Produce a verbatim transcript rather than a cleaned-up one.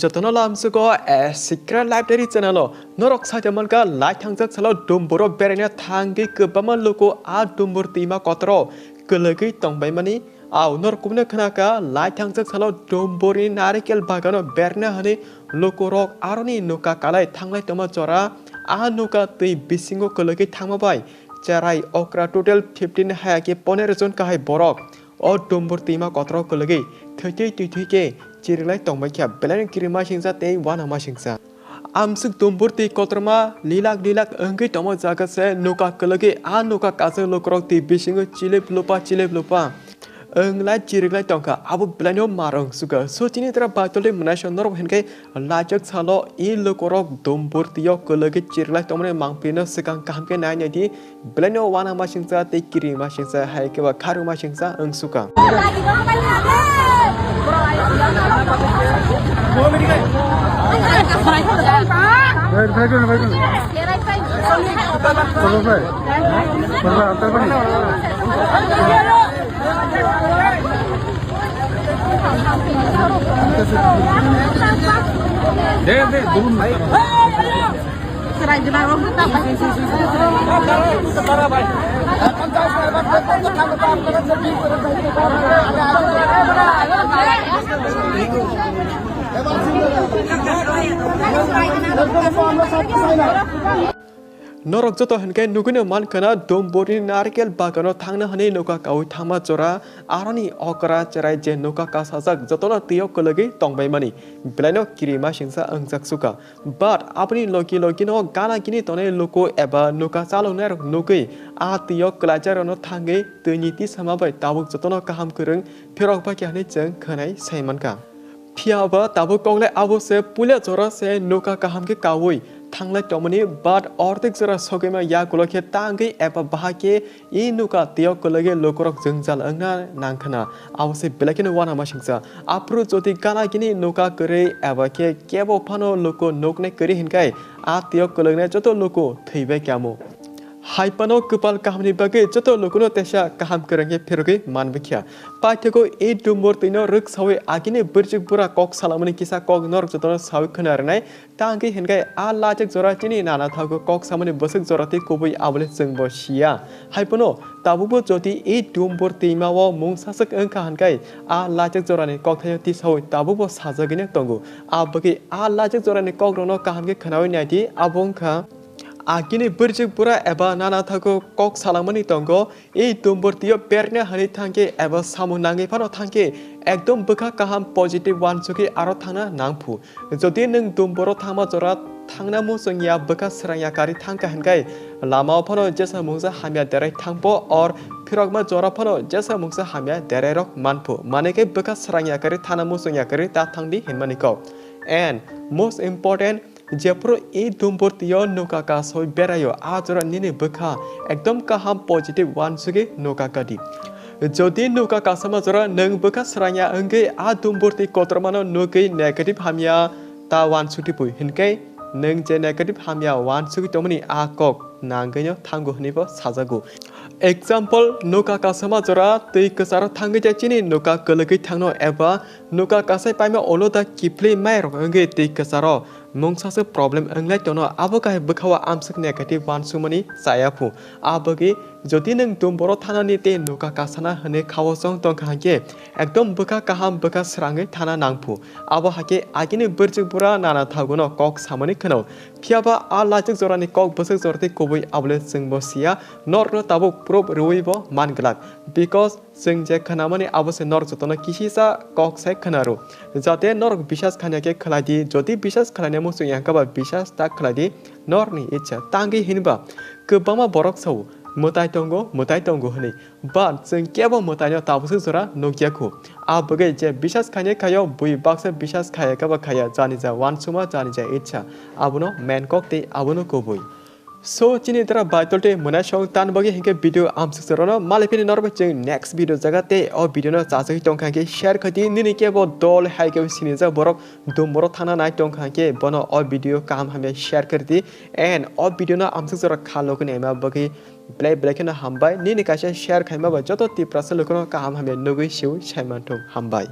Jotono lamsugo a Secret Library channel o norok saite mankha lai thangjak salo dumburo beraina thangwi kwbangma luku a dumbur twima kotoro kwlwgwi tongbaimani. Au norok kubune khwnakha lai thangjak salo dumburni narikel bagano berna hwnwi lukurok aroni nuka kalai thanglai tongma jora a nuka twi bisingo kwlwgwi thangma bai cherai okra total fifteen haya khe ponero jon kahai borok o dumbur twima kotoro kwlwgwi thwitwi twitwi khe chiriklai tongbaikha belai kirima singsa tei uanama singsa. Amswk dumbur twi kotorma lilak lilak wngwi tongma jaga se nuka kwlwgwi a nuka kasak lukurok twi bisingo chilip lupa chilip lupa wnglai chiriklai tongkha abo belaino marwng suka. So chini tara baitolwi mwnaisa norok hinkhe laichak salo i lukurok dumbur twi o kwlwgwi chiriklai tongmani mangpilino swkang kaham khe nai naidi. Belaino uanama singsa tei kirima singsa hai khe ba kharuma singsa wng suka. Norok joto hinkhe nugwino mankha na, Dombori narikel bagano thangna hwnwi nokha kaui thangma jora, aroni okra cherai je nokha kasajak jotono twi o kwlwgwi tongbaimani, belaino kirima singsa wngjak suka. But aboni logi logi no gana gini tongnai luku eba nokha chaloknai rok nugwi a twi o kwlaijak rok no thangwi twi ni tisama bai tabuk jotono kaham kwrwng phirok bai khe hwnwi chwng khwnai sai mankha. Phiya ba tabuk kok le abo se puila jora se nokha kaham khe kaui thanglai tongmani, but ordek jora sogwi ma yagulo khe tangwi eba bahai khe I nokha twi o kwlwgwi lukurok jwngjal wngna nangkhwna, abo se belai kheno uanama singsa. Aphuru jodi gana gini nokha kwrwi eba khe kebo phano luku nuknai kwrwi hinkhai, a twi o kwlwgnai joto luku thwibai kamo. Hai phano kwpal kahamni bagwi joto lukuno teisa kaham kwrwng khe phirogwi manbikha. Paithago i dumbur twino rwksaui agini bwrwjwk bura kok salamani kisa kok norok jotono saui khwna rwnai. Tangwi hinkhai a lachak jora chini nana thago kok samani bwswk jora tei kubui abole chwngbo siya. Haiphano tabukbo jodi i dumbur twima o mung saswk wngkha hinkhai a lachak jorani kokthaio tisaui tabukbo sajagwino tongo. Abagwi a lachak jorani kokrokno kaham khe khwnaui naidi, abo wngkha agini bwrwjwk bura eba nana thago kok salangmani tongo. I dumbur twi o berna hwnwi thangkhe eba samung nangwi phano thangkhe ekdom bwkha kaham positive uansugwi aro thangna nangphu. Jodi nwng dumbur o thangma jora thangna muchung ya bwkha swrang ya karwi thangkha hinkhai lama o phano jesa mungsa hamya derai thangpho or phirokma jora phano jesa mungsa hamya derai rok manphu. Manwi khe bwkha swrang ya karwi thangna muchung ya karwi ta thangdi hinmani kok. And most important, Jephru i dumbur twi o nokha kasoi beraio, a jora nini bwkha ekdom kaham positive uansugwi nokha kadi. Jodi nokha kasama jora nwng bwkha swrangya wngwi a dumbur twi kotormano nugwi negative hamya ta uansukti pui hinkhai nwng je negative hamya uansugwi tongmani a kok nangwino thango hwnwibo sajago. Example, nokha kasama jora twi kwcharo thangwi je chini nokha kwlwgwi thangno eba nokha kasai paima ulo da kiphilwi mairok wngwi twi kwcharo mungsa se problem wnglai tono, abo kahai bwkha o amswk negative uansukmani chaya phu. Abagwi jodi nwng dumboro thanani tei nokha kasana hwnwi khao chong tongkha hinkhe ekdom bwkha kaham bwkha swrangwi thana nangphu. Abo hakhe agini bwrwjwk bura nana thagono kok samani khwno. Phiyaba a lachwk jorani kok bwswk jora tei kubui abole chwngbo siya, norokno tabuk proof rwui bo man glak. Because Chwng je khwnamani abo se norok jotono kisisa kok sai khwnaro. Jate norok bisas khaina khe khlai di, jodi bisas khlaina muchung ya hwnkhe ba bisas ta khlai di norokni icha. Tangwi hinba kwbangma borok sao, "Mwtai tongo, mwtai tongo," hwnwi. But chwng kebo mwtaino tabukjwk jora nukya khu. A bagwi je bisas khainai khaio, bui baksa bisas khaya khe ba khaya, jani ja uansukma, jani ja icha. Abono main kok tei abono kubui. So chini dara bai tolte mwnai song tan bagwi hinkhe video amsuk chorono malai phini norok bai chwng next video jaga tei o video no chachagwi tongkha hinkhe share khaidi nini kebo dol hai kebo sinijak borok dumboro thana nai tongkha hinkhe bono o video kaham hamya share khaidi and o video no amsuk choro khalogwi naima bagwi belai belai kheno hambai nini kaisa share khaima bai joto Tiprasa lukuno kaham hamya nugwi siu saimanthung hambai.